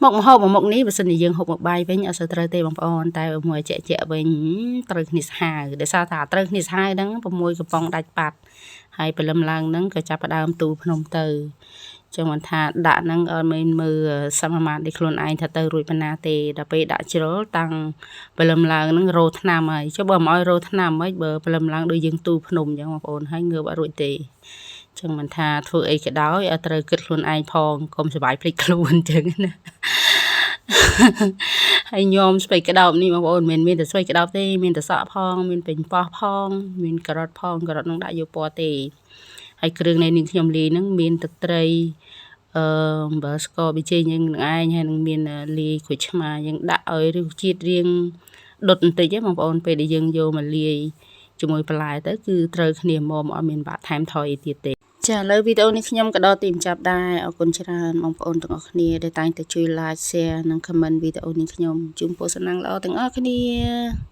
មុខម្ហូបមួយមុខនេះបើសិនជាយើងហូបមួយបាយវិញអត់សូវត្រូវទេបងប្អូនតែមួយជាក់ជាក់វិញត្រូវគ្នាសាហាវដោយសារថាត្រូវគ្នាសាហាវហ្នឹង6កំប៉ុងដាច់បាត់ហើយព្រលឹមឡើងហ្នឹងក៏ចាប់ផ្ដើមទូភ្នំទៅចឹងមិនថាដាក់ហ្នឹងអត់មែនមើលសមាមាត្រនេះខ្លួនឯងថាទៅរួចប៉ុណ្ណាទេដល់ពេលដាក់ជ្រុលតាំងព្រលឹមឡើងហ្នឹងរោថ្នាំហើយចុះបើមិនឲ្យរោថ្នាំហីបើព្រលឹមឡើងដូចយើងទូភ្នំចឹងបងប្អូនហើយងើបអត់រួចទេចឹងមិនថាធ្វើអីក៏ដោយឲ្យត្រូវគិតខ្លួនឯងផងកុំសុបាយភ្លេចខ្លួនចឹងណា ហើយញោមស្ពៃក្តោបនេះបងប្អូនមិនមែនមានតែស្ពៃក្តោបទេមានតែសក់ផងមានប៉េងប៉ោះផងមានការ៉ុតផងការ៉ុតនឹងដាក់យកពណ៌ទេហើយគ្រឿងនៃនាងខ្ញុំលាយហ្នឹងមានទឹកត្រីអឺអំបិលស្ករប៊ីចេងយើងនឹងឯងហើយនឹងមានលាយក្រូចឆ្មាយើងដាក់ឲ្យរសជាតិរាងដុតបន្តិចហ្នឹងបងប្អូនពេលដែលយើងយកមកលាយជាមួយបន្លែទៅគឺត្រូវគ្នាមកអត់មានបាក់ថែមថយអីទៀតទេចាឥឡូវវីដេអូនេះខ្ញុំក៏ដល់ទីបញ្ចប់ដែរអរគុណច្រើនបងប្អូនទាំងអស់គ្នាដែលតែងតែជួយ like, share និង comment វីដេអូនេះខ្ញុំជូនពរសំណាងល្អទាំងអស់គ្នា។